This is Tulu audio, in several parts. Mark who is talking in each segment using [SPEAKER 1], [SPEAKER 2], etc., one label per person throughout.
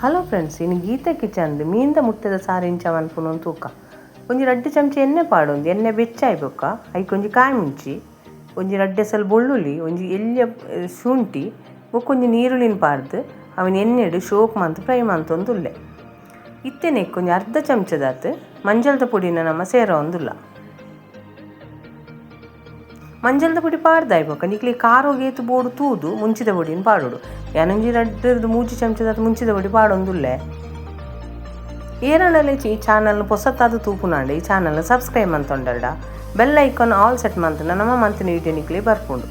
[SPEAKER 1] ಹಲೋ ಫ್ರೆಂಡ್ಸ್, ಇನ್ನು ಗೀತಾ ಕಿಚನ್ ಮೀನ್ದ ಮುಟ್ಟೆದ ಸಾರು ಇಂಚ ಮನ್ಪುನು ತೂಕ. ಒಂಜಿ ರಡ್ಡ್ ಚಮಚ ಎಣ್ಣೆ ಪಾಡೊಂದು ಎಣ್ಣೆ ಬೆಚ್ಚಾಯ್ಬೊಕ್ಕ ಐಕ್ ಒಂಜಿ ಕಾಯಿ ಮುಂಚಿ, ಒಂಜಿ ರಡ್ಡ್ ಎಸಲ್ ಬೊಳ್ಳುಳ್ಳಿ, ಒಂಜಿ ಎಲ್ಯ ಶುಂಠಿ ಬೊಕ್ಕ ಒಂಜಿ ನೀರುಳ್ಳಿನ ಪಾಡ್ದು ಅವನ ಎಣ್ಣೆಡ್ ಶೋಕ್ ಮಂತ್ ಫ್ರೈ ಮಂತೊಂದುಲ್ಲೆ. ಇತ್ತೆನೆಕ್ ಒಂಜಿ ಅರ್ಧ ಚಮಚದಾತ್ ಮಂಜಲ್ದ ಪೊಡಿನ ನಮ್ಮ ಸೇರೊಂದುಲ್ಲ. ಮಂಜಲ್ದ ಪೊಡಿ ಪಾಡ್ದಾಯ್ಬೊಕ್ಕ ನಿಕ್ಲೆ ಖಾರೋಗೇತು ಬೋಡು ತೂದು ಮುಂಚಿದ ಪೊಡಿನ ಪಾಡೋಡು. ಯಾನೊಂಜಿ ರಡ್ಡ್ ಮೂಜಿ ಚಮಚದಾತ್ ಮುಂಚಿದ ಪೊಡಿ ಪಾಡೊಂದುಲ್ಲೆ. ಏರಳಲೆ ಈ ಚಾನಲ್ ಪೊಸತ್ತಾದ ತೂಪುನಾಂಡ ಈ ಚಾನಲ್ ಸಬ್ಸ್ಕ್ರೈಬ್ ಮಂತೊಂಡರ್ಡ ಬೆಲ್ ಐಕಾನ್ ಆಲ್ ಸೆಟ್ ಮಂತುಂಡ ನಮ್ಮ ಮಂತಿನ ವಿಡಿಯೋ ನಿಕ್ಲೆ ಬರ್ಪುಂಡು.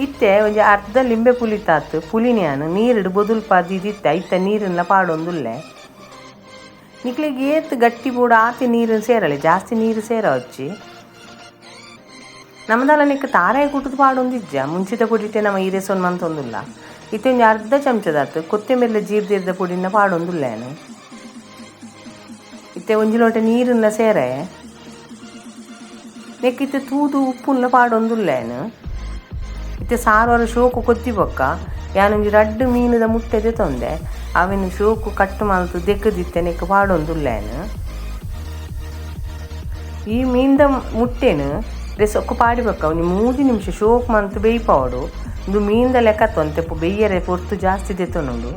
[SPEAKER 1] ಇತ್ತೆ ಒಂಜಿ ಅರ್ಧ ಲಿಂಬೆ ಪುಲಿತಾತ್ ಪುಲಿನ್ಯಾನ್ ನೀರುಡು ಬೊದುಲ್ಪಾದಿದಿತ್ತೆ ಐತ ನೀರನ್ನ ಪಾಡೊಂದುಲ್ಲೆ. ನಿಕ್ಲೆಗ್ ಏತ್ ಗಟ್ಟಿ ಬೋಡು ಆತಿ ನೀರು ಸೇರಲೆ, ಜಾಸ್ತಿ ನೀರು ಸೇರವಚ್ಚಿ. ನಮ್ಮದಲ್ಲ ನಿಕ್ ತಾರಾಯಿ ಕುಟ್ಟುದು ಪಾಡೊಂದಿಜ್ಜ ಮುಂಚಿದ ಪೊಡಿಟೆ ನಮ್ಮ ಈರೆಸೊನ್ ಮಂತೊಂದುಲ್ಲ. ಇತ್ತೆ ಒಂಜಿ ಅರ್ಧ ಚಮಚದಾತ್ ಕೊತ್ತಂಬರಿ ಜೀರ್ದಿರ್ದ ಪೊಡಿನ ಪಾಡೊಂದುಲ್ಲೇನು. ಇತ್ತೆ ಒಂಜಿ ಲೋಟ ನೀರನ್ನ ಸೇರೆ ನೆಕ್ ಇತ್ತೆ ತೂದು ಉಪ್ಪುನ್ನ ಪಾಡೊಂದುಲ್ಲೇನು. ಇತ್ತೆ ಸಾರವರ ಶೋಕು ಕೊತ್ತಿ ಬೊಕ್ಕ ಯಾನೊಂಜಿ ರಡ್ಡ್ ಮೀನುದ ಮುಟ್ಟೆದೆ ತೊಂದೆ ಅವೆನ್ ಶೋಕು ಕಟ್ ಮಲ್ತು ದೆಕ್ಕದಿತ್ತೆ ನೆಕ್ ಪಾಡೊಂದುಲ್ಲೇನು. ಈ ಮೀನ್ದ ಮುಟ್ಟೆನು ರೆಸೊಕ್ಕು ಪಾಡಿಬೊಕ್ಕ ಒಂಜಿ ಮೂಜಿ ನಿಮಿಷ ಶೋಕ್ ಮಂತ್ ಬೇಯ್ಪಾವೊಡು. ಉಂದು ಮೀನ್ದ ಲೆಕ್ಕ ತೊಂತೆ ಬೇಯ್ಯರೆ ಪೊರ್ತು ಜಾಸ್ತಿ ದೆತ್ತೊನುಂಡು.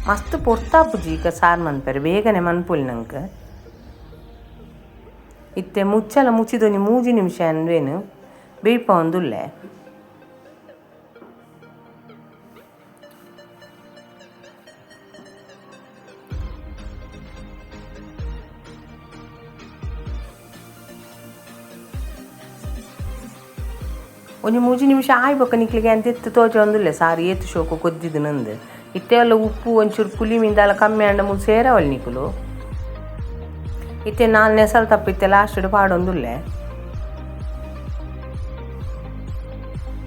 [SPEAKER 1] ಮಸ್ತ್ ಪೊರ್ತಾಪುಜಿ ಈಗ ಸಾರು ಮನ್ಪೆರೆ ಬೇಗನೆ ಮನ್ಪೊಲಿ ನಂಕ್. ಇತ್ತೆ ಮುಚ್ಚಲ ಮುಚ್ಚಿದೊಂಜಿ ಮೂಜಿ ನಿಮಿಷ ಅನ್ವೇನು ಬೇಯ್ಪಾವೊಂದುಲ್ಲೆ. ಒಂಜಿ ಮೂಜಿ ನಿಮಿಷ ಆಯ್ಬೊಕ್ಕ ನಿಕ್ಲೆಗೆ ಅಂತೆತ್ತು ತೋಜೊಂದುಲ್ಲೆ ಸಾರು ಏತ್ ಶೋಕು ಕೊದ್ದಿದ್ದು ನಂದು. ಇತ್ತೆ ಎಲ್ಲ ಉಪ್ಪು ಒಂಚೂರು ಪುಲಿ ಮೀನ್ದಾಲ ಕಮ್ಮಿ ಆಂಡ ಮೂಲು ಸೇರವಲ್ ನಿಕುಲು. ಇತ್ತೆ ನಾಲ್ ನೆಸಲ್ ತಪ್ಪಿತ್ತೆ ಲಾಸ್ಟ್ಡ್ ಪಾಡೊಂದುಲ್ಲೆ.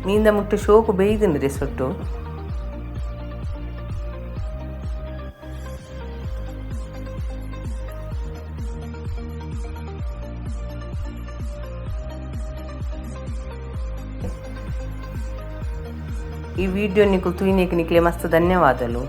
[SPEAKER 1] ಮೀನ್ದ ಮುಟ್ಟೆ ಶೋಕು ಬೇಯ್ದುಂಡು ರೆಸೊಟ್ಟು. ಈ ವಿಡಿಯೋ ನಿಕುಲು ತೂಯಿನೆಕ್ ನಿಕ್ಲೆ ಮಸ್ತ್ ಧನ್ಯವಾದಲು.